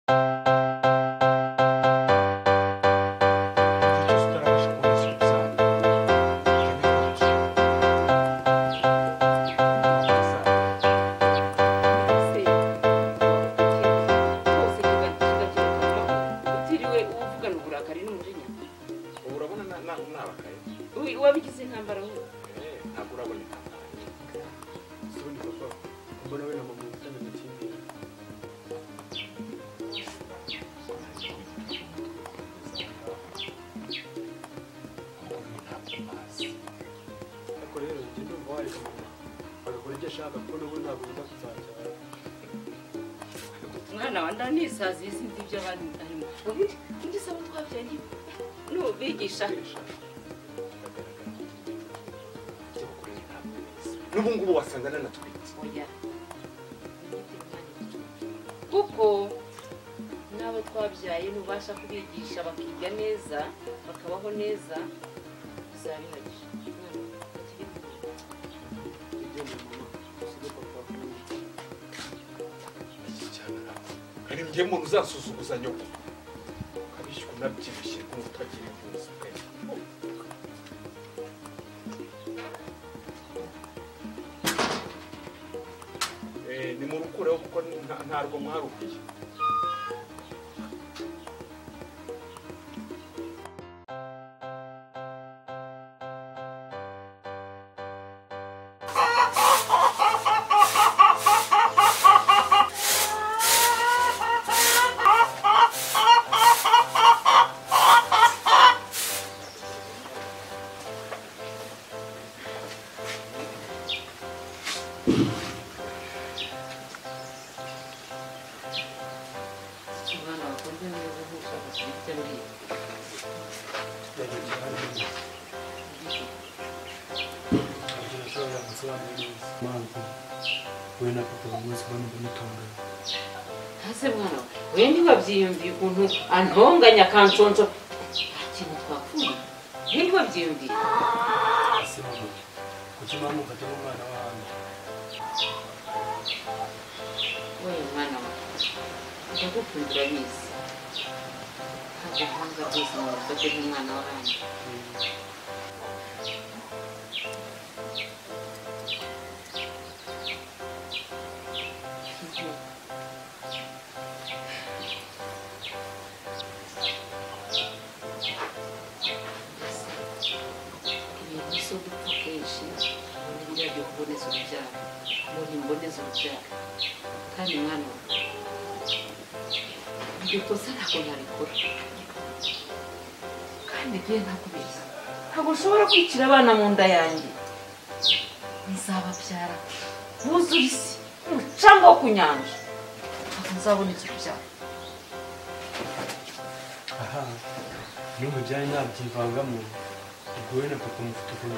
Utiriwe uvugana uburakari n'umujinya. Urabona nabakaye. Wabigize intambara wowe. Ntabwo urabona intambara. Sibona papa, mbona we na mama mufitanye amakimbirane. Ariko rero njye ndumva wareka mama agakora ibyo ashaka kuko n'ubu ntabwo yenda kuzabyara. Mwana wa ndanisaziye sinzi ibyo abandi arimo. Ubundi undi sabo twabyanye nubigisha. N'ubu ngubu wasanga nanatwite. Oya. Kuko n'abo twabyaye nubasha kubigisha bakiga neza bakabaho neza bizabihagije. Hari njye umuntu uzasuzuguza nyoko ukabishywa unabyibushye nk'utagira imvuzi pe. Ni murukureho kuko ntarwo mwaruhiye. We na papa bamaze kubona ndamutongana. Hase mwana we ntiwabyiyumviye ukuntu antonganya akansonso nta kintu twapfuye. We ntiwabyiyumviye. Ese mama, kuki mama umfata nk'umwana w'ahandi? We mwana we ndagukunda urabizi. Ntabwo nkwanga rwose ngo ngufate nk'umwana w'ahandi. Ibintu so gupfa kenshi ubundi biriya byo kuboneza urubyaro ngo ntimboneze urubyaro kandi mwana we iryo kosa ntabwo narikora kandi igihe ntakubeshya ntabwo nshobora kwicira abana mu nda yanjye nzababyara buzure isi umucanga wo ku nyanja ntabwo nzaboneza urubyaro. Aha, iyo mubyaye nabyivangamo ubwo we na papa mufite ukuntu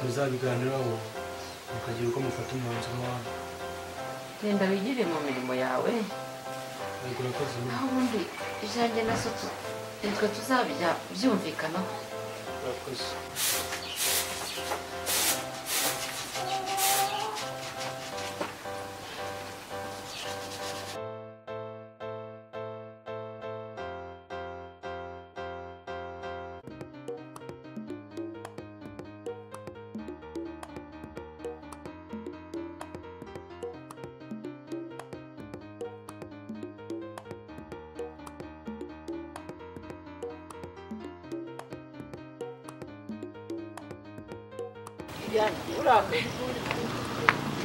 muzabiganiraho mukagira uko mufata umwanzuro wanyu. Genda wigire mu mirimo yawe. Ariko urakoze. Aho ubundi ijyanjye na so nitwe tuzabijya byumvikanaho. Urakoze.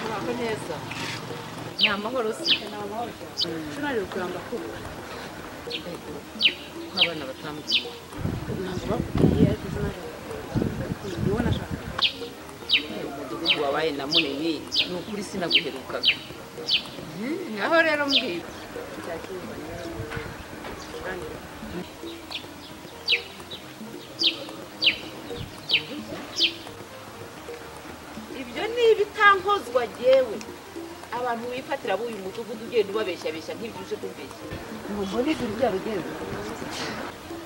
Uraho neza. Ni amahoro se? Ni amahoro cyane. Sinari kuramba kuba. Ko abana batambwiye. Ntabwo bakubwiye ariko sinari kubona nashaka. Umudugudu wabaye na munini ni ukuri sinaguherukaga. Ngaho rero mbwira. Ibyo ni ibitankozwa jyewe. Abantu wifatira b'uyu mudugudu ugenda ubabeshyabeshya nk'ibyo uje kumbeshya. Ngo mboneze urubyaro ugenda.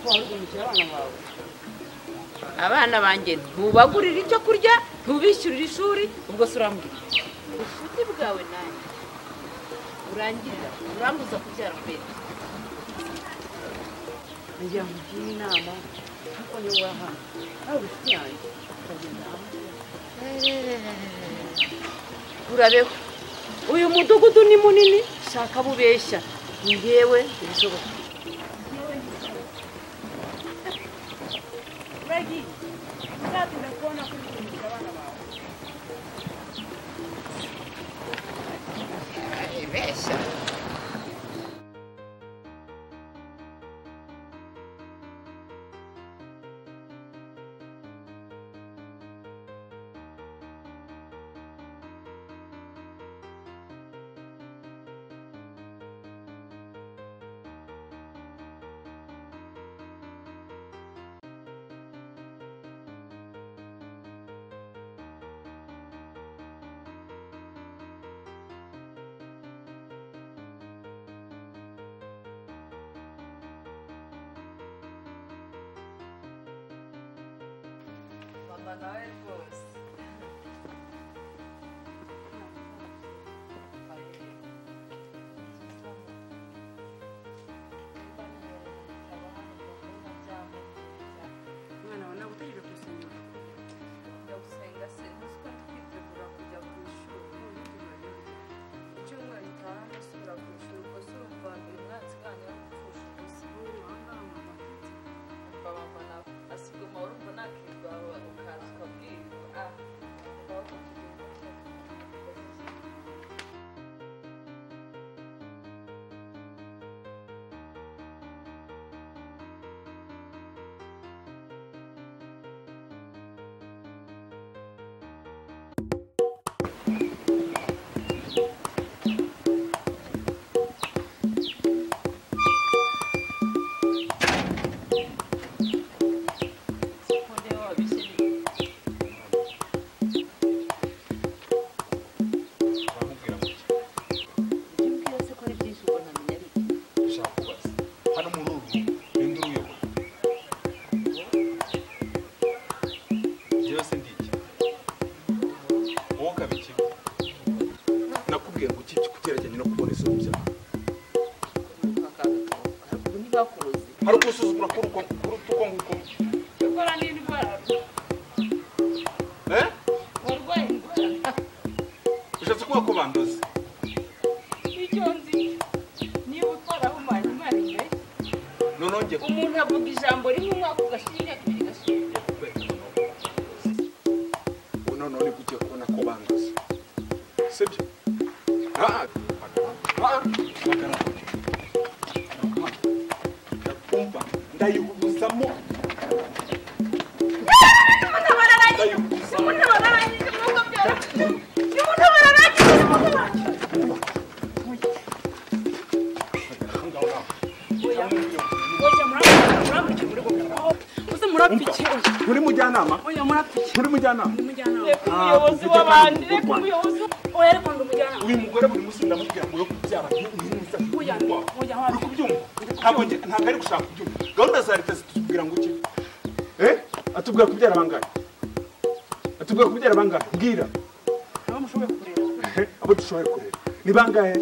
Warugumukira abana bawe. Abana banjye ntubagurira icyo kurya, ntubishyurira ishuri, ubwo se urambwira. Ubucuti bwawe nanjye Urangirira urambuza kubyara mbere. Nagira ngo ugire inama kuko niwe wahano nawe inshuti yanjye ukagenda hamwe. Urabeho. Uyu mudugudu ni munini, shaka bubeshya. Ngewe ibishoboka. Uragiye uzatinda kubona ko uri guhindura abana bawe. Aribeshya. Mama nawe rwose Mwana wawe ntabwo utegereje gusengera. Kujya gusenga se ntuzi ko ndi kwitegura kujya ku ishuri. Icyumweru gitaha ndasubira ku ishuri, ubwo se urumva uyu mwansi kandi ari gupfusha ubusa. Umva mama nawe asiga amahoro, urumva nakirwa ukaza ukabwirwa. Ah, ngaho tugenda. Uramubwira ngo iki? Ibyo umbwira se ko ari byinshi ubwo ntamenya ari iki? Ndashaka kubaza. Hano muri uru rugo ninde uruyobora? Njyewe se ndi iki? Wowe ukaba iki? Nakubwiye ngo iki kugerageza no kuboneza urubyaro. Ubu ntibakuroze. Hari ugusuzugura kuri uko kuruta uko nguko. Cyokora n'indwara. Eh? Warwaye indwara. Ushatse kuvuga ko bandoze? Icyo nzi niba utarahumanye Imana imbere. Noneho njye Umuntu avuga ijambo rimwe umwaka ugashira, imyaka ibiri igashira. Ubu noneho nibwo ugiye kubona ko bandoze. Sibyo? Ah, ah, hagarara. Ndakumva, ndayihubuzamo. Ndayihubuzamo. Oya murapfike muri gukora. Uze murapfike. Uri mujyanama? Oya murapfike. Uri mujyanama? Ndi umujyanama. Reka umuyobozi w'abandi, reka umuyobozi. Oya ariko ndi umujyanama. Uyu mugore buri munsi ndamubwira ngo yo kubyara ntuza. Oya oya Uri kubyumva? Ntabwo nge ntabwo ari gushaka kubyumva. Gahunda za leta zitubwira ngo iki? Eh? Atubwira kubyara bangahe? Atubwira kubyara bangahe? Mbwira. Abo mushoboye kurera. Abo dushoboye kurera. Ni bangahe?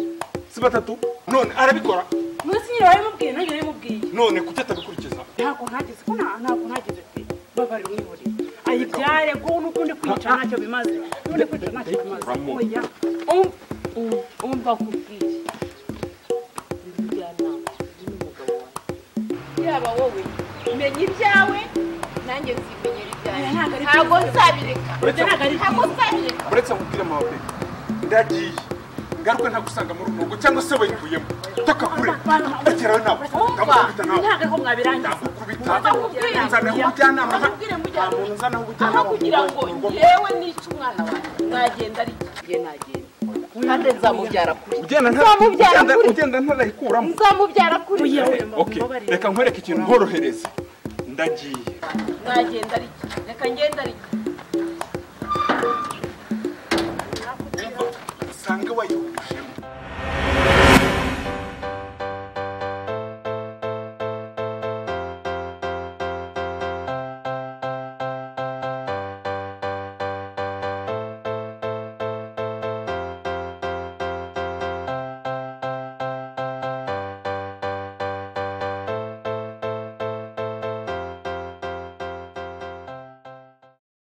Si batatu? None arabikora. Munsi nyine wabimubwiye nanjye nabimubwiye. None kuki atabikurikiza? Ntabwo ntageze ko ntabwo ntageze pe. Babarira umwihorere. Ayibyare ko n'ukundi kwica ntacyo bimaze. N'ukundi kwica ntacyo bimaze. Oya. Umva kubwira. Umujyanama n'umugabo wawe. Yaba wowe menya ibyawe nanjye nzimenyera ibyanjye. Ntabwo ari Ntabwo nzabireka. Ntabwo ari Ntabwo nzabireka. Uretse nkubwire mama pe. Ndagiye. Ngaruke ntagusanga muri uru rugo cyangwa se wayivuyemo. Toka kure. Rekeraho nawe. Ndagukubita nawe. Ntabwo ariko mwabirangiza. Ndagukubita. Ndakubwira. Nzanaho ubujyanama. Ndakubwira Nta mujyanama. muntu nzanaho ubujyanama. Aho kugira ngo yewe nice umwana wanjye mwagenda ari njye nagenda. Kandi nzamubyara kuri. Ugenda nta Nzamubyara ugenda kuri. ugenda ntarayikuramo. Nzamubyara kuri. Oya oya Okay, mbabarira. reka nkwereke ikintu nkorohereze. Ndagiye. Mwagenda ari reka ngenda ari Usanga wayihuye.